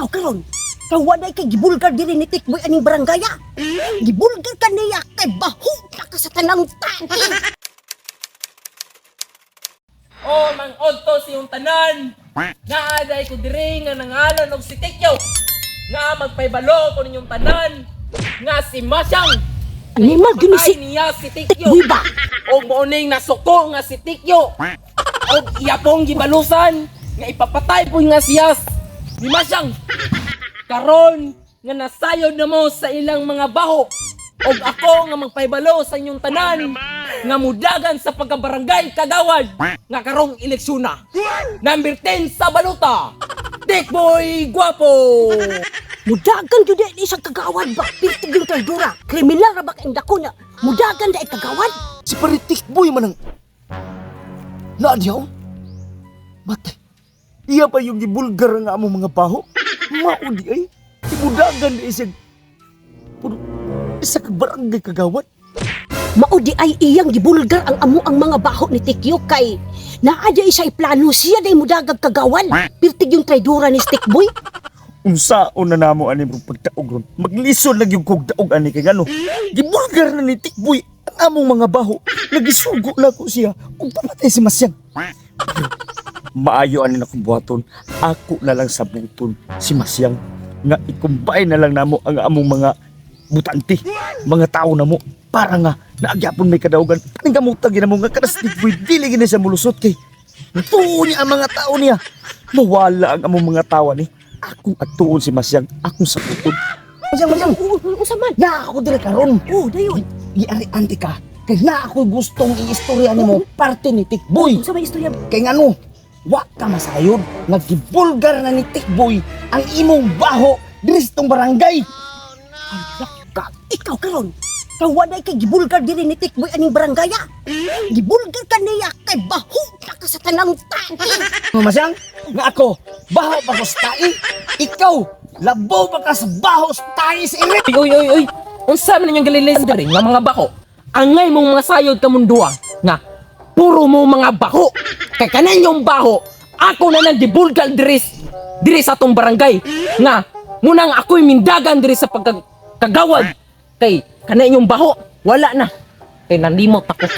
Ikaw karon. Kay wala kay gibulgar diri ni Tikboy aning barangaya. Gibulgar ka niya kay baho na ka sa tanang tae. O mang odto siyong tanan. Naaday ko diri nga nangalan og si Tikyo. Nga magpaybalo ko ninyong tanan nga si Masyang. Animal gyud ni si Patay niya si Tikyo. Tikboy ba? Og mooning nasuko nga si Tikyo. Og iya pong gibalusan nga ipapatay po nga siya ni Masyang. Karon nga nasayod na mo sa ilang mga baho. Og ako nga magpaybalo sa inyong tanan nga mudagan sa pagkabarangay kagawad nga karong eleksyon na. Number 10 sa baluta. Tikboy Gwapo! Mudagan gyud ni isang kagawad ba? Pirtig yung traidora. Kriminal ra ba kay dako niya? Mudagan dai kagawad. Si Paritik Boy man ang naadyaw. Matay. Iya pa yung gibulgar nga among mga baho. Maudi ay. Ibudagan di isig. Puro, isa ka barangay kagawad. Mao di ay iyang gibulgar ang amo ang mga baho ni Tikyo kay naa di siya plano siya day mudagag kagawad. Pirtig yung traidora ni Stickboy. Unsaon na namo ani mong pagdaog ron. Maglisod lang yung kog daog ani kay ngano. Gibulgar na ni Tikboy ang among mga baho. Nagisugo na ko siya ug papatay si Masyang. Maayo ani na kong buhaton. Ako na lang sabuton si Masyang nga ikumbay na lang namo ang among mga butante, mga tao namo para nga naagyapon may kadaugan. Paningkamutag gina mo nga kada si Tikboy dili gina siya mulusot kay tuo niya ang mga tao niya. Mawala ang among mga tawa ni. Akong atuon si Masyang, akong sabuton. Masyang, Masyang, Oo, unsa man? na ako diri karon. Oh, dayon. Giari-anti ka. Kay na ako gustong iistorya nimo parte ni Tikboy. Unsa may istorya? Kay ngano, wa ka masayod nga gibulgar na ni Tikboy ang imong baho diri sa tong barangay. Ka, ikaw karon. Kay wala kay gibulgar diri ni Tikboy aning barangaya. Gibulgar ka niya kay baho na ka sa tanang tae. Masyang, nga ako, baho pa ko sa tae. Ikaw, labaw pa ka sa baho sa tae sa iri. Uy, uy, uy, uy! Unsa man ninyong galilis diri nga mga bako? Angay mong mga sayod kamundua nga puro mo mga bako. Kay kanan yung baho, ako na nang gibulgal diri diri sa atong barangay nga munang ako'y mindagan diri sa pagkagawad. Kay kanan yung baho, wala na. Kay nalimot ako.